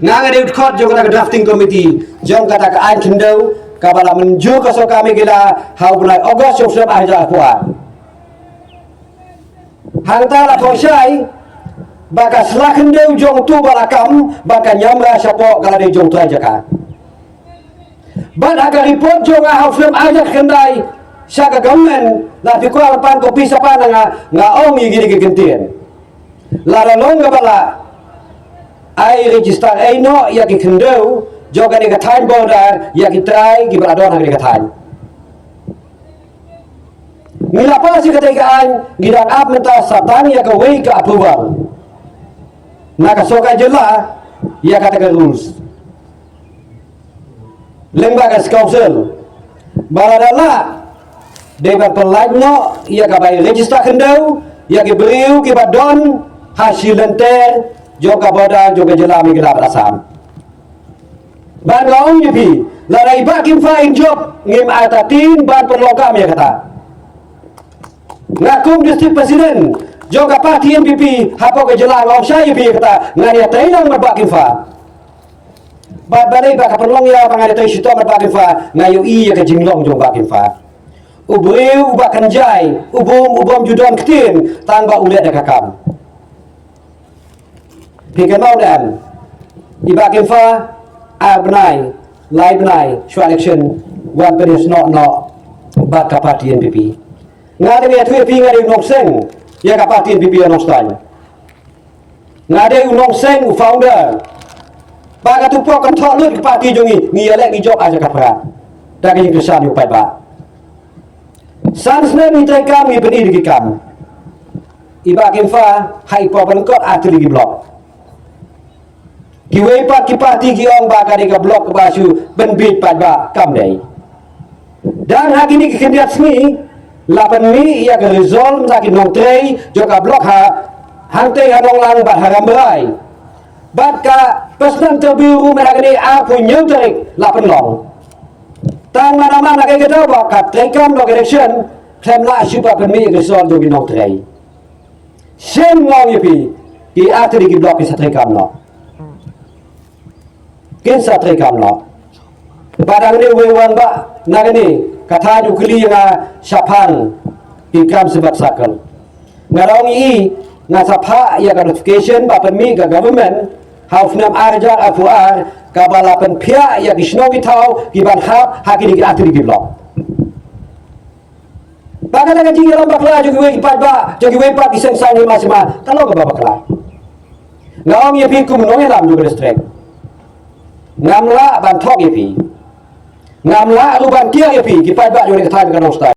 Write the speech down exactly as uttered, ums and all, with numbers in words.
Nga nga dei u dkhot jong kata ka drafting committee jong kata ka aiñ khyndew kaba la mynjur ka sorkar Meghalaya ha u bnai August jong u snem ar hajar arphew ar. Hangta la thoh shai ba ka sla khyndew jong uto uba la kam ba ka ñiamra shapoh ka la dei jong u trai jaka. Bad ha ka report jong nga ha u snem ar hajar khyndai sha ka government, la phi kwah ban pan copy sa pan na nga, nga ong ïa kine ki kyntien. Lada long kaba lah, ai register ei noh ïa ki khyndew jong kane ka thaiñ border ïa ki trai kiba la don ha kane ka thaiñ. Ngi la pass ïa katei ka aiñ, ngi dang ap mynta sa tang ïa kawei ka approval na ka sorkar jylla ïa kata ka rules. Lyngba ka council ba lada lah, dei ban pyllait noh ïa ka bai register khyndew ïa ki briew kiba don ha shi lynter jong ka border jong ka jylla Meghalaya bad Assam. Bad nga ong ïa phi, lada i Bah Kimfa in jop, ngim artatien ban pynlong kam ïa kata. Nga kum district president jong ka party N P P hapoh ka jylla, nga ong shai ïa phi ïa kata, ngan ïatrei lang bad Bah Kimfa. Bad balei ba ka pynlong ïa ba ngan ïatrei shitom bad Bah Kimfa, nga ïohi ïa ka jinglong jong Bah Kimfa. U briew uba kynjai, u bym, u bym ju don ktien tang ba u leh da ka kam. Phi kynmaw ne em, i Bah Kimfa, ar bnai, lai bnai shuwa election, wan pynïasnoh noh bad ka party N P P. Nga dang ïathuh ïa phi, nga dei u nongseng ïa ka party N P P ïa Nongstoiñ. Nga dei u nongseng, u founder. Ba katto pok kan thoh lut ka party jong ngi, ngi ïaleh ngi jop ha jaka phra da ka jingkyrshan ïa u paidbah. San snem ngi treikam, ngi pyni da ki kam. I Bah Kimfa, ha i por ba lyngkot artylli ki block. Kiwei pat ki party ki ong ba ka dei ka block kaba shu pynbiej paidbah, kam dei. Dang ha kine ki khyndiat sngi la pynmih ïa ka result na ki nongtrei jong ka block ha, hangtei ha Nonglang bad ha Rambrai. Bad ka personal interview ruh mynta kane arphew hynñiew tarik la pynlong. Tang mynta ka dei ka daw ba ka treikam block election khlem lah shuh ba pynmih ïa ka result jong ki nongtrei. Shen, nga ong ïa phi, ki artylli ki block kin sa treikam noh. Kin sa treikam noh. Bad hangne uwei u rangbah na kane ka thaiñ u kylli ïa nga shaphang ki kam Shipara Circle. Nga la ong ïa i, nga sa phah ïa ka notification ba pynmih ka government ha u snem ar hajar arphew ar kaba la pynphiah ïa ki shnong ki thaw kiban hap ha kine ki artylli ki block. Ba kata ka jingïalam bakla jong kiwei ki paidbah, jong kiwei pat ki seng saiñ hima sima, ka long kaba bakla. Nga ong ïa phi kum u nongïalam jong ka district, ngam lah ban thok ïa phi. Ngam lah ruh ban tieng ïa phi ki paidbah jong ka thaiñ ka Nongstoiñ.